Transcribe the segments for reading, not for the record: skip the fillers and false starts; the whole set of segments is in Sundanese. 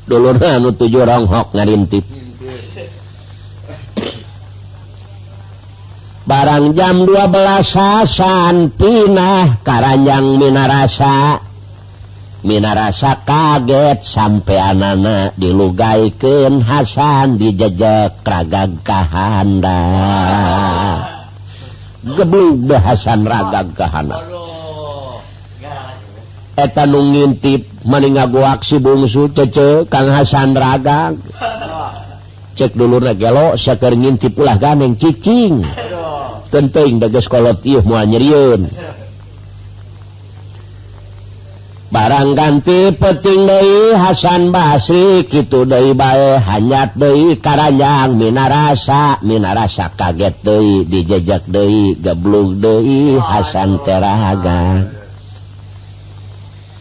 Dulurna anu 7 ronghok ngarintip. Barang jam 12 Hasan pindah karanjang Minarasa. Minarasa kaget sampai anana dilugaikeun Hasan dijejek ragag kahanda. Geblug deh Hasan ragag kahanda. Eta nu ngintip mani ngagoak si bungsu cece Kang Hasan ragag. Cek dulurna gelo saker ngintip ulah ganeng cicing. Teuing da geus kolot ieu moal nyerieun. Barang ganti peting deui Hasan Basri kitu deui bae hanyat deui karanjang Minarasa. Minarasa kaget deui dijejek deui geblug deui Hasan teraga.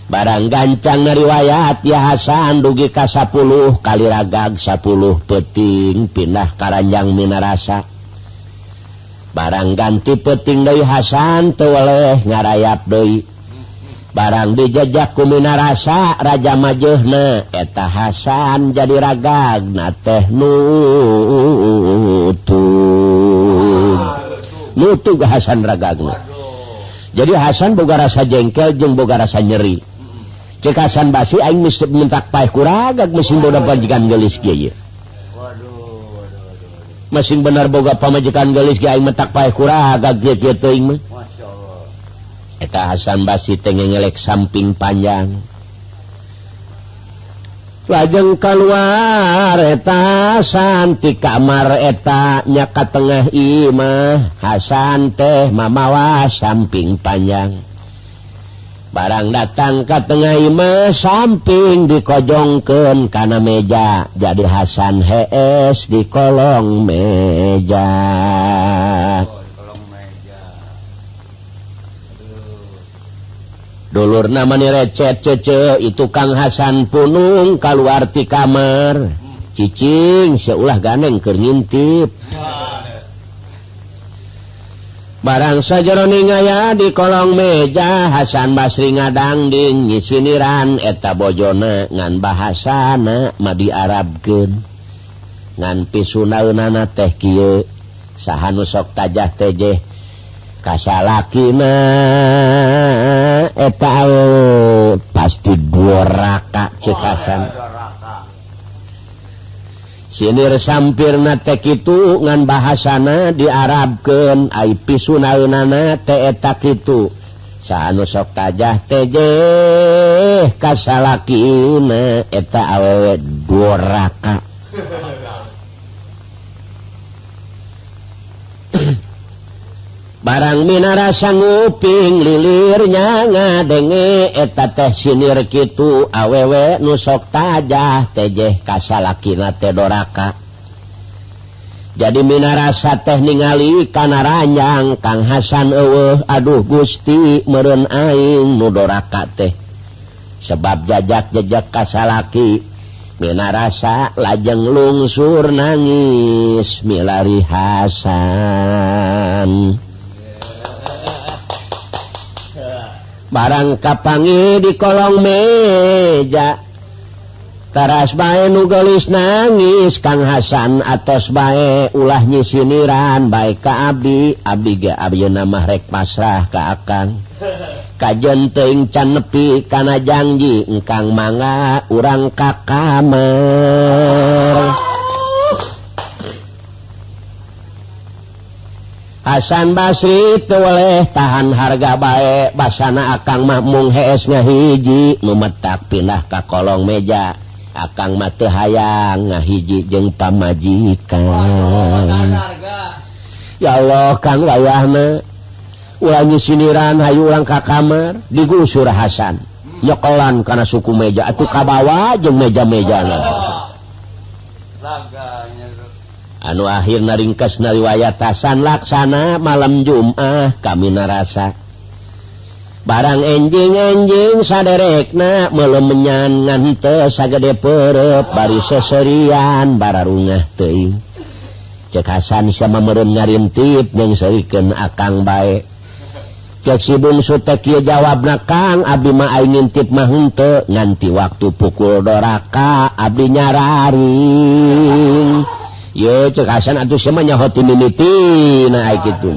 Barang gancang riwayat ya Hasan dugi ka 10 kali ragag 10 peting pindah karanjang Minarasa. Barang ganti peting deui Hasan teu weleh ngarayap deui. Barang dijejak ku Minarasa raja majeuhna eta Hasan jadi ragagna teh nutug. Nutug Hasan ragagna. Jadi Hasan boga rasa jengkel jeung boga rasa nyeri. Cek Hasan Basri aing minta paeh ku ragag mesin boga pamajikan geulis kieu. Masing bener boga pamajikan geulis ge aing mentak paeh ku ragag kieu teuing mah. Eta Hasan Basri teh ngelek samping panjang. Lajeng keluar eta Hasan ti kamar eta nya ka tengah imah. Hasan teh mamawa samping panjang. Barang datang ka tengah imah samping dikojongkeun kana meja. Jadi Hasan hees di kolong meja. Dulurna mani recet cece itu Kang Hasan punung kaluar ti kamar. Cicing seulah ganeng keur ngintip. Barang sajeroning aya di kolong meja Hasan Basri ngadangding nyisiniran eta bojona ngan bahasana mah diarabkeun. Ngan pisunaeunana teh kieu saha nu sok tajah teh kasalakina eta pasti doraka cek Hasan. Sinir sampirna teh kitu ngan bahasana diarabkeun ai pisunaeunana teh eta kitu. Saha nu sok tajah teh kasalakina eta awewe doraka. Barang Minarasa nguping lilirnya ngadenge eta teh sinir kitu awewe nu sok tajah teh kasalakina teh doraka. Jadi Minarasa teh ningali kana ranjang Kang Hasan eueuh aduh Gusti meureun aing nu doraka teh. Sebab jajak-jejak kasalaki Minarasa lajeng lungsur nangis milari Hasan. Barang kapangi di kolong meja teras bae nu geulis nangis Kang Hasan atos bae ulah nyisiniran bae ka abdi abdi ge ayeuna mah rek pasrah ka akang. Kajen teuing can nepi kana janji engkang mangga urang ka kamar. Hasan Basri teu weleh tahan harga bae basana akang mah mung hees ngahiji nu metak pindah ka kolong meja. Akang mah teu hayang ngahiji jeung pamajikan. Ya Allah Kang wayahna ulah nyisiniran hayu urang ka kamar digusur Hasan nyokolan kana suku meja atuh kabawa jeung meja-mejana. Anu akhirna ringkesna riwayat Hasan laksana malam Jumat kami narasa. Barang enjing-enjing saderekna melemenyan ngan teu sagede peureup bari seserian bararungah teuing. Cek Hasan sama meureun ngarintip jeung seurikeun akang bae. Cek si bungsu teh kieu jawabna, Kang abdi mah aing ngintip mah henteu nganti waktu pukul doraka abdi nyararing. Ye cek Hasan atuh sia mah nyaho ti mimitina ai kitu.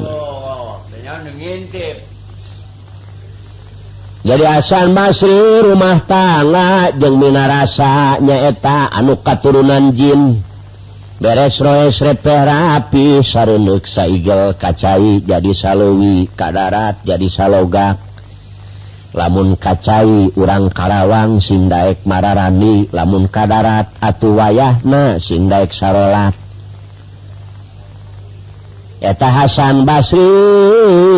Jadi Hasan Basri rumah tangga jeung minarasa nyaeta anu katurunan jin. Beres roes repeh rapi sareundeuk saigel kacai jadi saleuwi kadarat jadi salogak. Lamun kacai urang Karawang sing daek mararani, lamun kadarat atuh wayahna sing daek sarolat. Eta Hasan Basri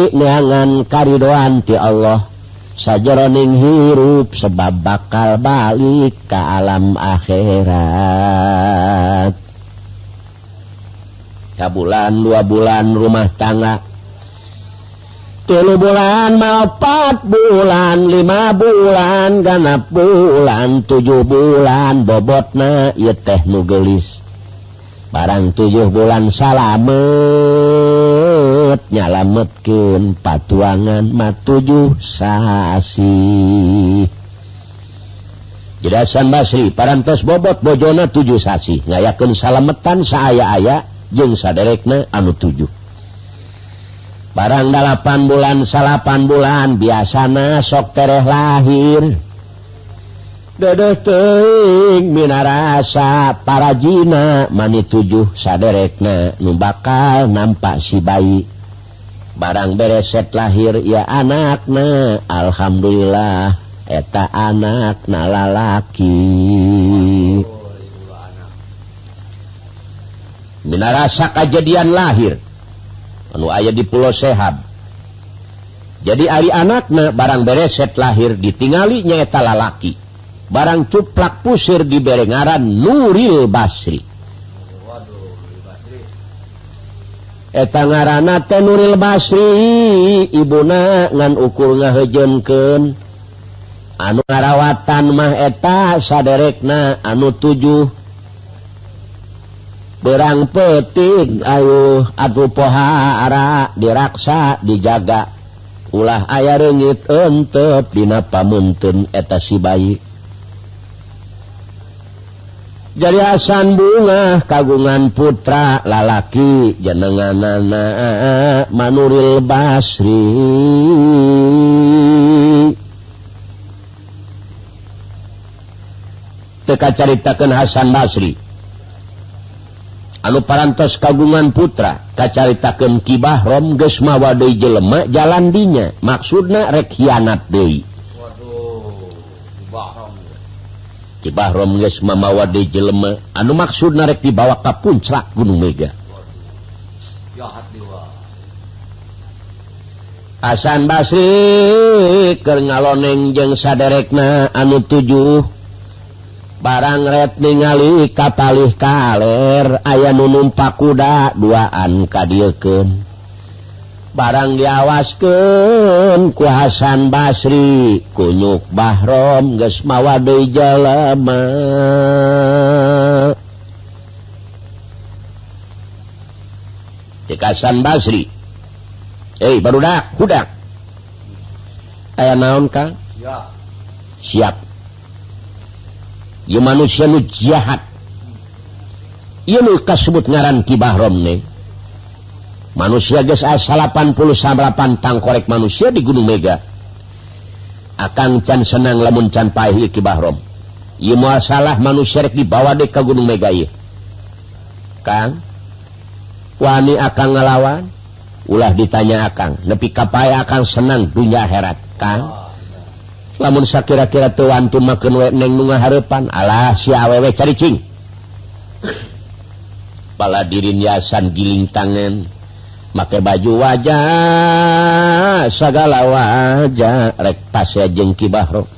neangan karidoan ti Allah sajeroning hirup sebab bakal balik ka alam akhirat. Sabulan 2 bulan rumah tangga, 3 bulan 4 bulan 5 bulan 6 bulan 7 bulan bobotna ieu teh nu geulis. Barang 7 bulan salamet nyalametkeun patuangan mah 7 sasi. Jadi Hasan Basri parantos bobot bojona 7 sasi ngayakeun salametan saaya-aya jeung saderekna anu 7. Barang 8 bulan 8 bulan biasana sok tereh lahir. Dedeh teuing minarasa parajina mani 7 saderekna nu bakal nampak si bayi. Barang bereset lahir ya anakna, alhamdulillah eta anakna lalaki. Minarasa kajadian lahir anu aya di Pulau Sehab. Jadi ari anakna barang bereset lahir ditingali nyaeta lalaki. Barang cuplak pusir dibere ngaran Nuril Basri. Eta ngaranna teh Nuril Basri, ibuna ngan ukur ngaheujeunkeun. Anu ngarawatan mah eta saderekna anu 7. Berang peting ayuh atuh pohara diraksa dijaga ulah aya reungit entep dina pamunteun eta si bayi. Jadi Hasan bungah kagungan putra lalaki jenenganana Manuril Basri. Teu kacaritakeun Hasan Basri anu parantos kagungan putra kacaritakeun Ki Bahrom geus mawa deui jelema jalan dinya maksudna rek hianat deui. Waduh, Ki Bahrom. Ki Bahrom geus mamawa deui jelema anu maksudna rek dibawa ka puncak Gunung Mega. Jahat dewa. Hasan Basri keur ngaloneng jeung saderekna anu 7. Barang ret ningali kapalih kaler aya nu numpak kuda duaan kadieukeun. Barang diawaskeun ku Hasan Basri kunyuk Bahrom geus mawa deui jalema. Cek Hasan Basri, "Hei barudak, hudak. Aya naon Kang?" Siap. Siap. Ieu manusia nu jahat. Ieu nu kasebut ngaran Ki Bahrom nih. Manusia geus aya 88 tangkorek manusia di Gunung Mega. Akang can senang lamun can paeh ieu Ki Bahrom. Ieu moal salah manusia rek dibawa deui ka Gunung Mega ieu. Kang, wani akang ngalawan? Ulah ditanya akang, nepi ka paeh akang senang dunya akhirat, Kang. Lamun sakira-kira teu wantun makeun we neng nu ngahareupan, alah si awewe caricing. Paladirin yasan giling tangan, make baju wajah sagala wajah rek pasea jeung Ki Bahrom.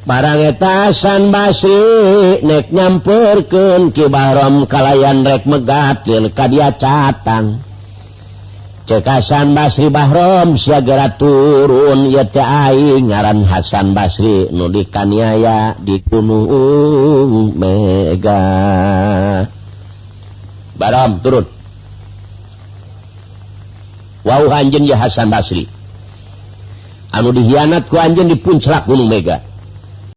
Barang eta Hasan Basri nek nyamperkeun Ki Bahrom kalayan rek megat ka dia catang. Cek Hasan Basri, Bahrom segera turun ieu teh aing ngaran Hasan Basri nu dikaniaya di Gunung Mega. Bahrom turun. Wau anjeun ya Hasan Basri anu dihianat ku anjeun di puncak Gunung Mega.